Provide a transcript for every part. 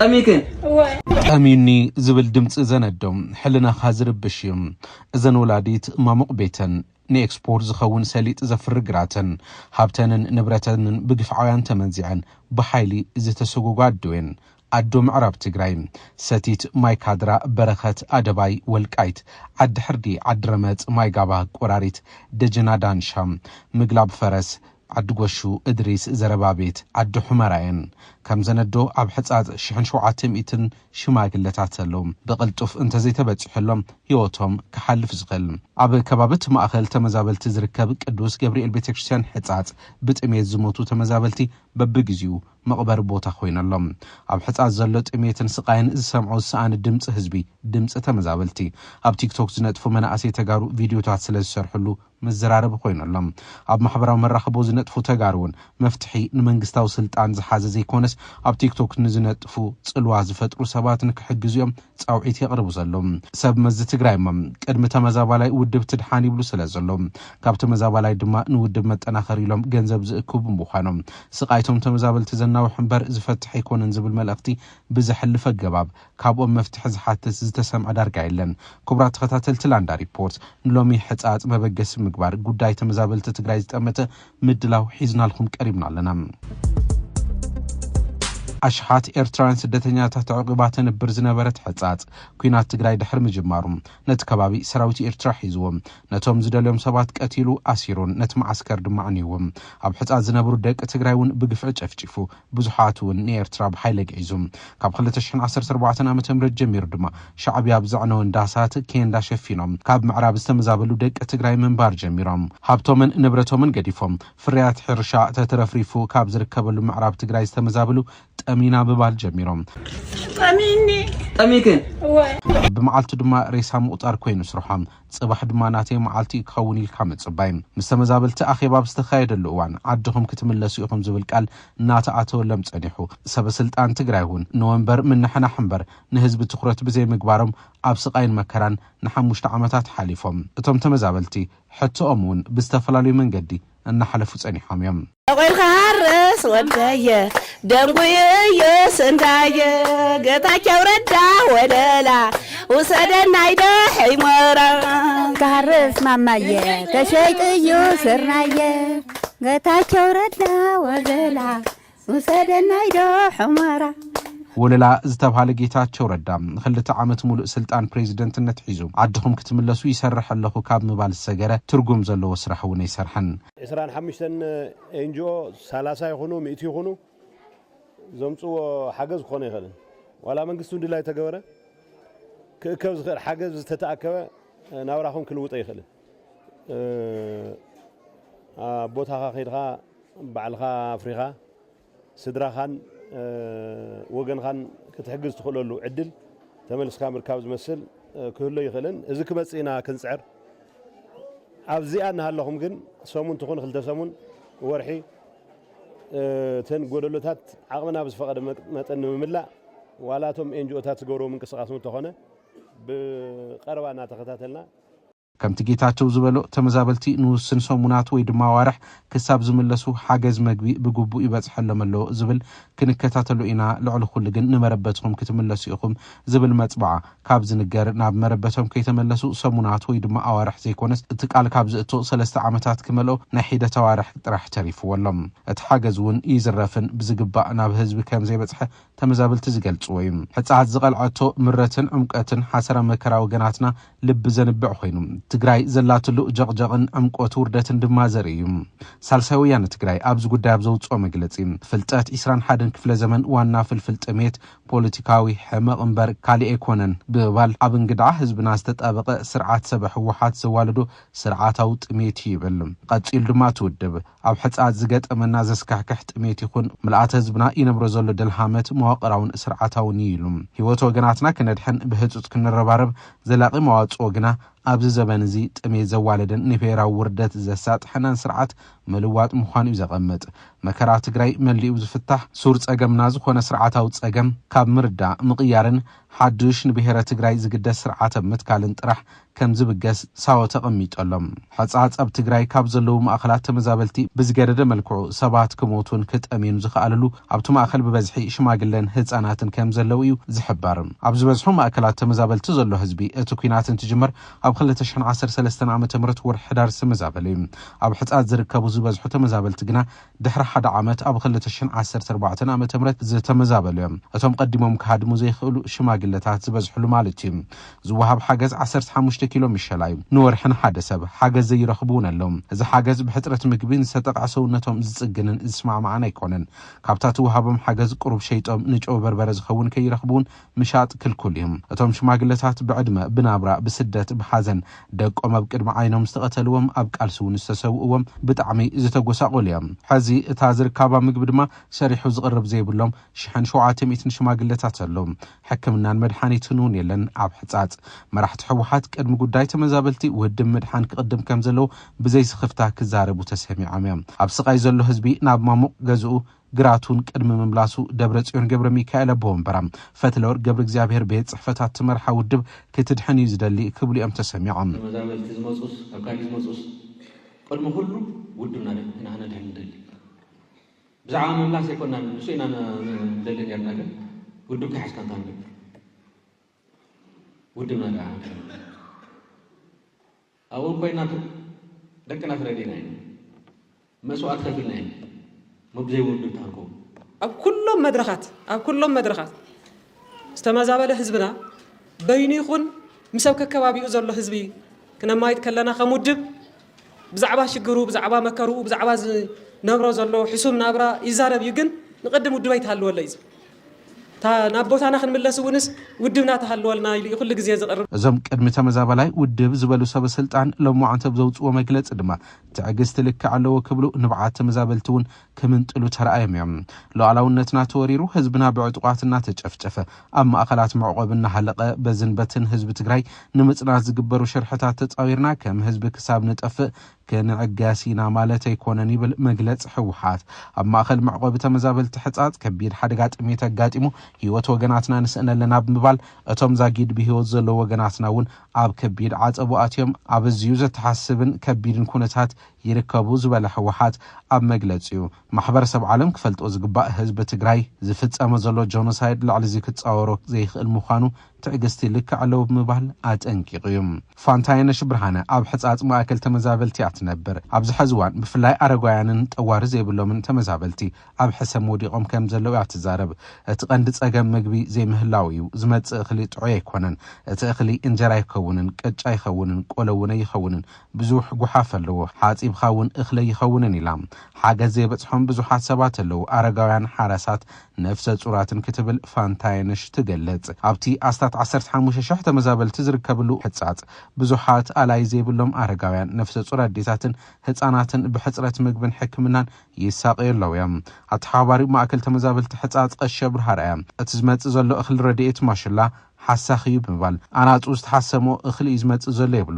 ጠሚክን ጠሚኒ ዝብል ድምፂ ዘነዶም ሕልናኻ ዝርብሽ እዩ። እዘን ወላዲት ማሙቕ ቤተን ንኤክስፖርት ዝኸውን ሰሊጥ ዘፍሪ ግራተን ሃብተንን ንብረተንን ብግፍዓውያን ተመንዚዐን ብሓይሊ ዝተሰጎጓ ኣዶ እየን። ኣዶ ምዕራብ ትግራይ ሰቲት ማይ ካድራ በረኸት ኣደባይ ወልቃይት ዓዲ ሕርዲ ዓዲ ረመፅ ማይ ጋባ ቆራሪት ደጀና ዳንሻ ምግላብ ፈረስ ዓዲ ጎሹ እድሪስ ዘረባ ቤት ዓዲ ሑመራ እየን። ከም ዘነዶ ኣብ ሕፃፅ ሽሕን ሸውዓተ ሚእትን ሽማግለታት ዘለዉ ብቕልጡፍ እንተዘይተበፂሑሎም ህይወቶም ክሓልፍ ዝኽእል። ኣብ ከባቢ እቲ ማእኸል ተመዛበልቲ ዝርከብ ቅዱስ ገብርኤል ቤተክርስትያን ሕፃፅ ብጥሜት ዝሞቱ ተመዛበልቲ በብግዚኡ መቕበሪ ቦታ ኮይነሎም። ኣብ ሕፃፅ ዘሎ ጥሜትን ስቓይን ዝሰምዖ ዝሰኣነ ድምፂ ህዝቢ ድምፂ ተመዛበልቲ ኣብ ቲክቶክ ዝነጥፉ መናእሰይ ተጋሩ ቪድዮታት ስለ ዝሰርሕሉ መዘራረቢ ኮይነሎም። ኣብ ማሕበራዊ መራኸቦ ዝነጥፉ ተጋሩ እውን መፍትሒ ንመንግስታዊ ስልጣን ዝሓዘ ዘይኮነስ ኣብ ቲክቶክ ንዝነጥፉ ፅልዋ ዝፈጥሩ ሰባት ንክሕግዙ እዮም ፃውዒት የቕርቡ ዘለዉ። ሰብ መዚ ትግራይ እሞ ቅድሚ ተመዛባላይ ውድብ ትድሓን ይብሉ ስለ ዘለዉ ካብ ተመዛባላይ ድማ ንውድብ መጠናኸሪ ኢሎም ገንዘብ ዝእክቡ ብምዃኖም ስቓይቶም ተመዛበልቲ ዘናውሕ እምበር ዝፈትሕ ኣይኮነን ዝብል መልእኽቲ ብዘሕልፍ ኣገባብ ካብኦም መፍትሒ ዝሓትት ዝተሰምዐ ዳርጋ የለን። ክቡራት ተኸታተልቲ ላንዳ ሪፖርት ንሎሚ ሕፃፅ መበገሲ ምግባር ጉዳይ ተመዛበልቲ ትግራይ ዝጠመተ ምድላው ሒዝናልኩም ቀሪብና ኣለና። ኣሽሓት ኤርትራውያን ስደተኛታት ኣዕቂባ ተንብር ዝነበረት ሕፃፅ ኲናት ትግራይ ድሕሪ ምጅማሩ ነቲ ከባቢ ሰራዊት ኤርትራ ሒዝዎ ነቶም ዝደልዮም ሰባት ቀቲሉ ኣሲሩን ነቲ መዓስከር ድማ ኣዕንይዎም ኣብ ሕፃፅ ዝነበሩ ደቂ ትግራይ እውን ብግፍዒ ጨፍጪፉ ብዙሓት እውን ንኤርትራ ብሓይሊ ኣግዒዙ። ካብ ክልተ ሽሕን ዓሰርተ ኣርባዕተን ዓመተ ምህረት ጀሚሩ ድማ ሻዕብያ ኣብ ዘዕነወን ዳሳት ኬንዳ ሸፊኖም ካብ ምዕራብ ዝተመዛበሉ ደቂ ትግራይ ምንባር ጀሚሮም። ሃብቶምን ንብረቶምን ገዲፎም ፍርያት ሕርሻ ተትረፍሪፉ ካብ ዝርከበሉ ምዕራብ ትግራይ ዝተመዛበሉ ጠሚና ምባል ጀሚሮም። ጠሚኒ ጠሚክን እወ። ብመዓልቱ ድማ ሬሳ ምቑፃር ኮይኑ ስርሖም። ፅባሕ ድማ ናተይ መዓልቲ ክኸውን ኢልካ ምፅባይ። ምስ ተመዛበልቲ ኣኼባ ኣብ ዝተኻየደሉ እዋን ዓድኹም ክትምለሱ ኢኹም ዝብል ቃል እናተኣተወሎም ፀኒሑ። ሰበ ስልጣን ትግራይ እውን ንወንበር ምንሕናሕ እምበር ንህዝቢ ትኹረት ብዘይምግባሮም ኣብ ስቓይን መከራን ንሓሙሽተ ዓመታት ሓሊፎም። እቶም ተመዛበልቲ ሕቶኦም እውን ብዝተፈላለዩ መንገዲ እናሓለፉ ፀኒሖም እዮም። ቆልካ ሃርስ ወደየ ደንጉየዮ ስንዳየ ገታቸው ረዳ ወለላ ውሰደናይ ዶ ሕይመራ ካርስ ማማየ ተሸይጥዩ ስርናየ ገታቸው ረዳ ወለላ ውሰደናይ ዶ ሑመራ። ወለላ ዝተባሃለ ጌታቸው ረዳ ንክልተ ዓመት ሙሉእ ስልጣን ፕሬዚደንትነት ሒዙ ዓድኹም ክትምለሱ ይሰርሕ ኣለኹ ካብ ምባል ዝሰገረ ትርጉም ዘለዎ ስራሕ እውን ኣይሰርሐን። ዕስራን ሓሙሽተን ኤንጂኦ ሰላሳ ይኹኑ ሚእቲ ይኹኑ ዘምፅዎ ሓገዝ ክኾነ ይኽእልን ዋላ መንግስቲ እውን ድላይ ተገበረ ክእከብ ዝኽእል ሓገዝ ዝተተኣከበ ናብራኹም ክልውጠ ይኽእልን ኣብ ቦታኻ ከይድኻ ባዕልኻ ኣፍሪኻ ስድራኻን ወገንኻን ክትሕግዝ ትኽእለሉ ዕድል ተመልስካ ምርካብ ዝመስል ክህሎ ይኽእልን እዚ ክመፅእ ኢና ክንፅዕር ኣብዚኣ እናሃለኹም ግን ሰሙን ትኹን ክልተ ሰሙን ወርሒ እተን ጎደሎታት ዓቕምና ብዝፈቐደ መጠን ንምምላእ ዋላ እቶም ኤንጂኦታት ዝገብርዎ ምንቅስቃስ እንተኾነ ብቐረባ እናተኸታተልና ከምቲ ጌታቸው ዝበሎ ተመዛበልቲ ንውስን ሰሙናት ወይ ድማ ኣዋርሕ ክሳብ ዝምለሱ ሓገዝ መግቢ ብግቡእ ይበፅሐሎም ኣሎ ዝብል ክንከታተሎ ኢና። ልዕሊ ኩሉ ግን ንመረበትኩም ክትምለሱ ኢኹም ዝብል መፅብዓ ካብ ዝንገር ናብ መረበቶም ከይተመለሱ ሰሙናት ወይ ድማ ኣዋርሕ ዘይኮነስ እቲ ቃል ካብ ዝእቶ ሰለስተ ዓመታት ክመልኦ ናይ ሒደት ኣዋርሕ ጥራሕ ተሪፍዎ ኣሎ። እቲ ሓገዝ እውን ይዝረፍን ብዝግባእ ናብ ህዝቢ ከም ዘይበፅሐ ተመዛበልቲ ዝገልፅዎ እዩ። ሕፃት ዝቐልዐቶ ምረትን ዕምቀትን ሓሰረ መከራ ወገናትና ልቢ ዘንብዕ ኮይኑ ትግራይ ዘላትሉ ጀቕጀቕን ዕምቆት ውርደትን ድማ ዘርኢ እዩ። ሳልሳይ ወያነ ትግራይ ኣብዚ ጉዳይ ኣብ ዘውፅኦ መግለፂ ፍልጠት ዕስራን ሓደን ክፍለ ዘመን ዋና ፍልፍል ጥሜት ፖለቲካዊ ሕመቕ እምበር ካሊእ ኣይኮነን ብምባል ኣብ እንግድዓ ህዝብና ዝተጣበቐ ስርዓት ሰበ ህወሓት ዘዋለዶ ስርዓታዊ ጥሜት እዩ ይብል። ቀፂሉ ድማ እቲ ውድብ ኣብ ሕፃት ዝገጠመና ዘስካሕክሕ ጥሜት ይኹን ምልኣተ ህዝብና ይነብሮ ዘሎ ደልሃመት መዋቕራውን ስርዓታውን እዩ ኢሉ። ህይወት ወገናትና ክነድሕን ብህፁፅ ክንረባረብ ዘላቒ መዋፅኦ ግና ኣብዚ ዘበን እዚ ጥሜት ዘዋለደን ንብሄራዊ ውርደት ዘሳጥሐናን ስርዓት ምልዋጥ ምዃኑ እዩ ዘቐምጥ። መከራ ትግራይ መሊኡ ዝፍታሕ ሱር ጸገምና ዝኾነ ስርዓታዊ ጸገም ካብ ምርዳእ ምቕያርን ሓድሽ ንብሔረ ትግራይ ዝግደስ ስርዓተ ምትካልን ጥራሕ ከም ዝብገስ ሳወ ተቐሚጦሎም። ሕጻጽ ኣብ ትግራይ ካብ ዘለዉ ማእኸላት ተመዛበልቲ ብዝገደደ መልክዑ ሰባት ክሞቱን ክጠምዩን ዝኸኣለሉ ኣብቲ ማእኸል ብበዝሒ ሽማግለን ህፃናትን ከም ዘለዉ እዩ ዝሕበር። ኣብ ዝበዝሑ ማእከላት ተመዛበልቲ ዘሎ ህዝቢ እቲ ኲናት እንትጅመር ኣብ ክልተ ሽሕን ዓሰርተ ሰለስተን ዓመተ ምህረት ወርሒ ሕዳር ዝተመዛበለ እዩ። ኣብ ሕጻጽ ዝርከቡ ዝበዝሑ ተመዛበልቲ ግና ድሕሪ ሓደ ዓመት ኣብ ክልተ ሽሕን ዓሰርተ ኣርባዕተን ዓመተ ምህረት ዝተመዛበሉ እዮም። እቶም ቀዲሞም ክሃድሙ ዘይኽእሉ ሽማግለታት ዝበዝሕሉ ማለት እዩ። ዝወሃብ ሓገዝ ዓሰርተ ሓሙሽተ ኪሎ ምሸላ እዩ። ንወርሒ ንሓደ ሰብ ሓገዝ ዘይረኽቡ እውን ኣለዉ። እዚ ሓገዝ ብሕጽረት ምግቢ ንዝተጠቕዐ ሰውነቶም ዝጽግንን ዝስማዕማዕን ኣይኮነን። ካብታ ትወሃቦም ሓገዝ ቁሩብ ሸይጦም ንጨው በርበረ ዝኸውን ከይረኽቡ እውን ምሻጥ ክልኩል እዩ። እቶም ሽማግለታት ብዕድመ፣ ብናብራ፣ ብስደት፣ ብሓዘን፣ ደቆም ኣብ ቅድሚ ዓይኖም ዝተቐተልዎም፣ ኣብ ቃልሲ እውን ዝተሰውእዎም ብጣዕሚ ዝተጎሳቆሉ እዮም። ሕዚ እታ ዝርካባ ምግቢ ድማ ሰሪሑ ዝቕርብ ዘይብሎም ሽሕን ሸውዓተ ሚእትን ሽማግለታት ኣለዉ። ሕክምናን መድሓኒትን እውን የለን ኣብ ሕጻጽ። መራሕቲ ህወሓት ቅድሚ ጉዳይ ተመዛበልቲ ውድብ ምድሓን ክቕድም ከም ዘለዎ ብዘይስኽፍታ ክዛረቡ ተሰሚዖም እዮም። ኣብ ስቓይ ዘሎ ህዝቢ ናብ ማሙቕ ገዝኡ ግራቱን ቅድሚ ምምላሱ ደብረጽዮን ገብረ ሚካኤል ኣቦ ወንበራ ፈትለወርቅ ገብረ እግዚኣብሔር ቤት ጽሕፈታት ትመርሓ ውድብ ክትድሕን እዩ ዝደሊ ክብሉ እዮም ተሰሚዖም። ተመዛበልቲ ዝመፁስ ካብ ካሊእ ዝመፁስ ቅድሚ ኩሉ ውድብና ኢና ነድሕን ንደሊ። ብዛዕባ ምምላስ ኣይኮናን ንሱ ኢና ንደሊ ነርና፣ ግን ውድብ ከሓዝካ እንታይ ንገብር? ውድብና ደኣ ኣብኡ ኮይና ደቅና ተረዲና ኢና መስዋእት ከፊልና ኢና። መብዘይ ውድብ ታንኮ ኣብ ኩሎም መድረኻት ኣብ ኩሎም መድረኻት ዝተመዛበለ ህዝብና በይኑ ይኹን ምስ ኣብ ከከባቢኡ ዘሎ ህዝቢ ክነማይት ከለና ከም ውድብ ብዛዕባ ሽግሩ፣ ብዛዕባ መከርኡ፣ ብዛዕባ ዝነብሮ ዘሎ ሕሱም ናብራ ይዛረብ እዩ። ግን ንቕድም ውድብ ኣይተሃልወለ እዩ። እታ ናብ ቦታና ክንምለስ እውንስ ውድብና ተሃልወልና ኢሉ እዩ ኩሉ ግዜ ዝቕርብ። እዞም ቅድሚ ተመዛበላይ ውድብ ዝበሉ ሰበ ስልጣን ሎማዓንቲ ኣብ ዘውፅዎ መግለፂ ድማ ትዕግስቲ ልክዕ ኣለዎ ክብሉ ንብዓት ተመዛበልቲ እውን ክምንጥሉ ተራእዮም እዮም። ሉዓላውነትና ተወሪሩ ህዝብና ብዕጡቓት እናተጨፍጨፈ ኣብ ማእኸላት መዕቆቢ እናሃለቐ በዝን በትን ህዝቢ ትግራይ ንምፅናት ዝግበሩ ሽርሕታት ተፃዊርና ከም ህዝቢ ክሳብ ንጠፍእ ክንዕገስ ኢና ማለት ኣይኮነን ይብል መግለፂ ህወሓት። ኣብ ማእኸል መዕቆቢ ተመዛበልቲ ሕፃፅ ከቢድ ሓደጋ ጥሜት ኣጋጢሙ ህይወት ወገናትና ንስእን ኣለና ብምባል እቶም ዛጊድ ብህይወት ዘለዉ ወገናትና እውን ኣብ ከቢድ ዓፀቦ ኣትዮም ኣብ ኣዝዩ ዘተሓስብን ከቢድን ኩነታት ይርከቡ ዝበለ ህወሓት ኣብ መግለፂኡ ማሕበረሰብ ዓለም ክፈልጦ ዝግባእ ህዝቢ ትግራይ ዝፍፀመ ዘሎ ጆኖሳይድ ልዕሊ እዚ ክፃወሮ ዘይኽእል ምዃኑ ትዕግስቲ ልክዕ ኣለዎ ብምባል ኣጠንቂቑ እዩ። ፋንታየነሽ ብርሃነ ኣብ ሕፃፅ ማእከል ተመዛበልቲ እያ ትነብር። ኣብዚ ሕዚ እዋን ብፍላይ ኣረጋውያንን ጠዋሪ ዘይብሎምን ተመዛበልቲ ኣብ ሕሰም ወዲቖም ከም ዘለዉ እያ ትዛረብ። እቲ ቀንዲ ፀገም ምግቢ ዘይምህላው እዩ። ዝመፅእ እኽሊ ጥዑይ ኣይኮነን። እቲ እኽሊ እንጀራ ኣይከውንን፣ ቅጫ ኣይኸውንን፣ ቆሎ እውን ኣይኸውንን። ብዙሕ ጉሓፍ ኣለዎ። ሓፂብኻ እውን እኽሊ ኣይኸውንን ኢላ። ሓገዝ ዘይበፅሖም ብዙሓት ሰባት ኣለዉ። ኣረጋውያን፣ ሓራሳት፣ ነፍሰ ፁራትን ክትብል ፋንታየነሽ ትገልጽ። ኣብቲ ኣስታት ዓሰርተ ሓሙሽተ ሽሕ ተመዛበልቲ ዝርከብሉ ሕጻጽ ብዙሓት ኣላይ ዘይብሎም ኣረጋውያን፣ ነፍሰ ፁር ኣዴታትን ህፃናትን ብሕፅረት ምግብን ሕክምናን ይሳቐዩ ኣለዉ እዮም። ኣተሓባባሪ ማእከል ተመዛበልቲ ሕጻጽ ቀሺ ኣብርሃ ኣርኣያ እቲ ዝመጽእ ዘሎ እኽሊ ረድኤት ማሽላ ሓሳኽ እዩ ብምባል ኣናፁ ዝተሓሰሞ እኽሊ እዩ ዝመፅእ ዘሎ ይብሉ።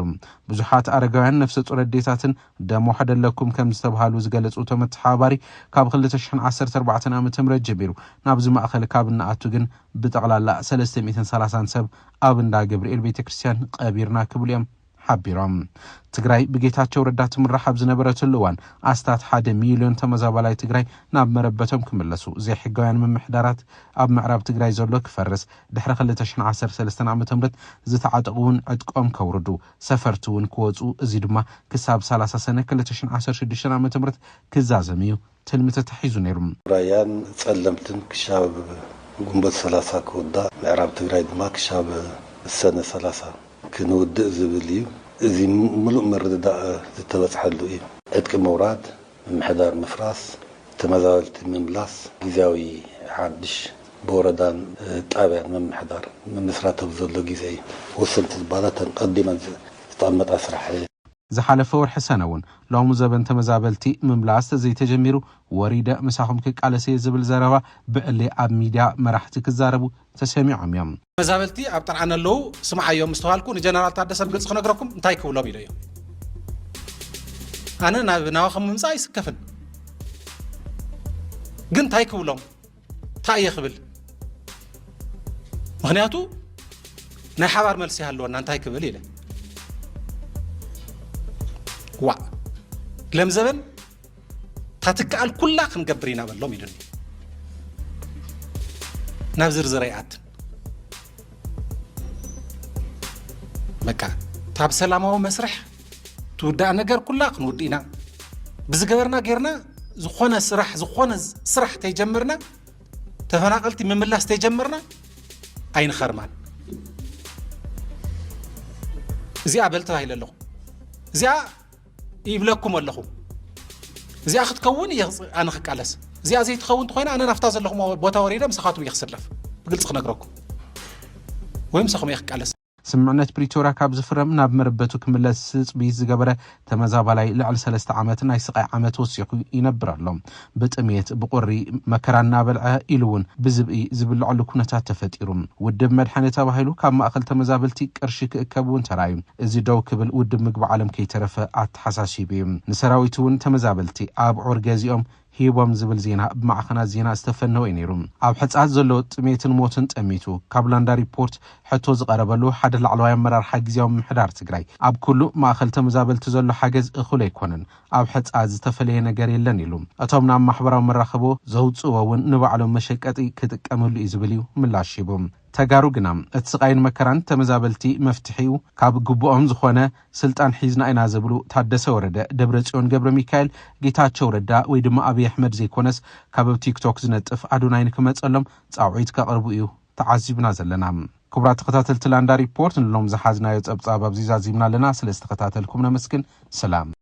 ብዙሓት ኣረጋውያን ነፍሰ ፁር ኣዴታትን ደም ዋሕድ ኣለኩም ከም ዝተብሃሉ ዝገለፁ እቶም ኣተሓባባሪ ካብ ክልተ ሽሕን ዓሰርተ ኣርባዕተን ዓመተ ምህረት ጀሚሩ ናብዚ ማእኸል ካብ እናኣቱ ግን ብጠቕላላ ሰለስተ ሚእትን ሰላሳን ሰብ ኣብ እንዳ ገብርኤል ቤተ ክርስቲያን ቀቢርና ክብሉ እዮም ሓቢሮም። ትግራይ ብጌታቸው ረዳ ትምራሕ ኣብ ዝነበረትሉ እዋን ኣስታት ሓደ ሚልዮን ተመዛባላይ ትግራይ ናብ መረበቶም ክምለሱ፣ ዘይሕጋውያን ምምሕዳራት ኣብ ምዕራብ ትግራይ ዘሎ ክፈርስ፣ ድሕሪ ክልተ ሽሕን ዓሰርተ ሰለስተን ዓመተ ምህረት ዝተዓጠቑ እውን ዕጥቆም ከውርዱ፣ ሰፈርቲ እውን ክወፁ፣ እዚ ድማ ክሳብ ሰላሳ ሰነ ክልተ ሽሕን ዓሰርተ ሽዱሽተን ዓመተ ምህረት ክዛዘም እዩ ትልሚ ተታሒዙ ነይሩ። ራያን ጸለምትን ክሻብ ግንቦት ሰላሳ ክውዳእ፣ ምዕራብ ትግራይ ድማ ክሻብ ሰነ ሰላሳ ክንውድእ ዝብል እዩ። እዚ ምሉእ ምርድዳእ ዝተበጽሐሉ እዩ። ዕጥቂ ምውራድ፣ ምምሕዳር ምፍራስ፣ ተመዛበልቲ ምምላስ፣ ግዝያዊ ሓድሽ ብወረዳን ጣብያን ምምሕዳር ምምስራት ኣብ ዘሎ ግዜ እዩ። ወሰንቲ ዝበሃላ እተን ቀዲመን ዝተቐመጣ ስራሕ እየን። ዝሓለፈ ወርሒ ሰነ እውን ሎሚ ዘበን ተመዛበልቲ ምምላስ ተዘይተጀሚሩ ወሪደ ምሳኹም ክቃለስ እየ ዝብል ዘረባ ብዕሊ ኣብ ሚድያ መራሕቲ ክዛረቡ ተሰሚዖም እዮም። ተመዛበልቲ ኣብ ጥርዓን ኣለዉ ስምዓዮም ምስ ተባልኩ ንጀነራል ታደሰ ብግልፂ ክነግረኩም እንታይ ክብሎም ኢለዮ። ኣነ ናብ ናባኹም ምምፃእ ኣይስከፍን። ግን እንታይ ክብሎም? እንታይ እየ ክብል? ምኽንያቱ ናይ ሓባር መልሲ ይሃለወና። እንታይ ክብል ኢለ? ዋ፣ ለምዘበን ታትከኣል ኩላ ክንገብር ኢና በሎም ኢሉኒ። ናብ ዝርዝር ኣይኣትን። በቃ፣ ታብ ሰላማዊ መስርሕ ትውዳእ ነገር ኩላ ክንውድእ ኢና። ብዝገበርና ጌርና ዝኾነ ስራሕ፣ ዝኾነ ስራሕ ተይጀመርና፣ ተፈናቐልቲ ምምላስ ተይጀመርና ኣይንኸርማን። እዚኣ በል ተባሂለ ኣለኹ። እዚኣ ይብለኩም ኣለኹ። እዚኣ ክትከውን እየ ኣነ ክቃለስ። እዚኣ ዘይትኸውን እንተኾይና ኣነ ናብታ ዘለኹም ቦታ ወሪደ ምሳኻትኩም እየ ክስለፍ። ብግልፂ ክነግረኩም። ወይ ምሳኹም እየ ክቃለስ። ስምምዕነት ፕሪቶርያ ካብ ዝፍረም ናብ መረበቱ ክምለስ ትፅቢት ዝገበረ ተመዛባላይ ልዕሊ ሰለስተ ዓመት ናይ ስቓይ ዓመት ወሲኹ ይነብር ኣሎ። ብጥሜት፣ ብቑሪ መከራ እናበልዐ ኢሉ እውን ብዝብኢ ዝብልዐሉ ኩነታት ተፈጢሩ። ውድብ መድሓኒ ተባሂሉ ካብ ማእኸል ተመዛበልቲ ቅርሺ ክእከብ እውን ተራእዩ። እዚ ደው ክብል ውድብ ምግቢ ዓለም ከይተረፈ ኣተሓሳሲቡ እዩ። ንሰራዊት እውን ተመዛበልቲ ኣብዑር ገዚኦም ሂቦም ዝብል ዜና ብማዕኸናት ዜና ዝተፈነወ እዩ ነይሩ። ኣብ ሕፃት ዘሎ ጥሜትን ሞትን ጠሚቱ ካብ ላንዳ ሪፖርት ሕቶ ዝቐረበሉ ሓደ ላዕለዋይ ኣመራርሓ ግዝያዊ ምምሕዳር ትግራይ፣ ኣብ ኩሉ ማእኸል ተመዛበልቲ ዘሎ ሓገዝ እኹል ኣይኮነን፣ ኣብ ሕፃት ዝተፈለየ ነገር የለን ኢሉ። እቶም ናብ ማሕበራዊ መራኸቦ ዘውፅእዎ እውን ንባዕሎም መሸቀጢ ክጥቀምሉ እዩ ዝብል እዩ ምላሽ ሂቡ። ተጋሩ ግና እቲ ስቓይን መከራን ተመዛበልቲ መፍትሒኡ ካብ ግቡኦም ዝኾነ ስልጣን ሒዝና ኢና ዝብሉ ታደሰ ወረደ፣ ደብረጽዮን ገብረ ሚካኤል፣ ጌታቸው ረዳ ወይ ድማ ኣብይ ኣሕመድ ዘይኮነስ ካብ ኣብ ቲክቶክ ዝነጥፍ ኣዶናይ ንክመጸሎም ጻውዒት ከቕርቡ እዩ ተዓዚብና ዘለና። ክቡራት ተኸታተልቲ ላንዳ ሪፖርት፣ ንሎም ዝሓዝናዮ ጸብጻብ ኣብዚ ዛዚምና ኣለና። ስለ ዝተኸታተልኩም ነመስግን። ሰላም።